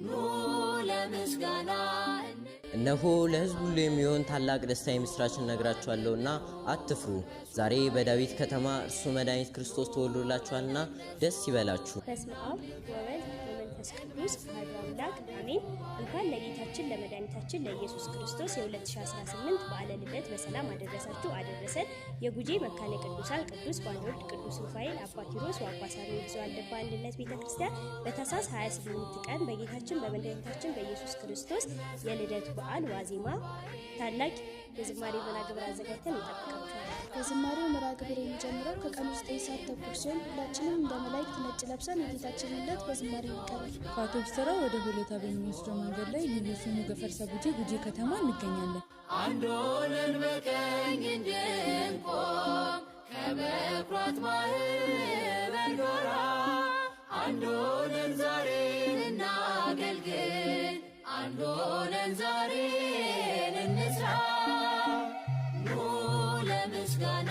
ኑ ለምስጋና። እነሆ ለሕዝብ ሁሉ የሚሆን ታላቅ ደስታ የምሥራችን እነግራችኋለሁና አትፍሩ። ዛሬ በዳዊት ከተማ እርሱ መድኃኒት ክርስቶስ ተወልዶላችኋልና ደስ ይበላችሁ። በስመ አብ ወወልድ ወመንፈስ ቅዱስ አሐዱ አምላክ አሜን። እንኳን ለጌታችን ለመድኃኒታችን ለኢየሱስ ክርስቶስ የ2018 በዓለ ልደት በሰላም አደረሳችሁ አደረሰን። የጉጂ መካነ ቅዱሳን ቅዱስ ባንወልድ፣ ቅዱስ ሩፋኤል፣ አባ ኪሮስ ወአባ ሳሙኤል ዘዋልድባ አንድነት ቤተ ክርስቲያን በታኅሳስ 28 ቀን በጌታችን በመድኃኒታችን በኢየሱስ ክርስቶስ የልደቱ በዓል ዋዜማ ታላቅ የዝማሬ መርሃ ግብር አዘጋጅተን እንጠብቃችኋለን። የዝማሬው መርሃ ግብር የሚጀምረው ከቀኑ 9 ሰዓት ተኩል ሲሆን ሁላችንም እንደ መላእክት ነጭ ለብሰን የጌታችንን ልደት በዝማሬ እንቀበል። ከአውቶቡስ ተራ ወደ ሆለታ በሚወስደው መንገድ ላይ ልዩ ስሙ ገፈርሳ ጉጂ፣ ጉጂ ከተማ እንገኛለን። አንድ ሆነን በቀኝ እንድንቆም ከበኩራት ማህበር ጋራ፣ አንድ ሆነን ዛሬን እናገልግል፣ አንድ ሆነን ዛሬን እንስራ። ኑ ለምስጋና።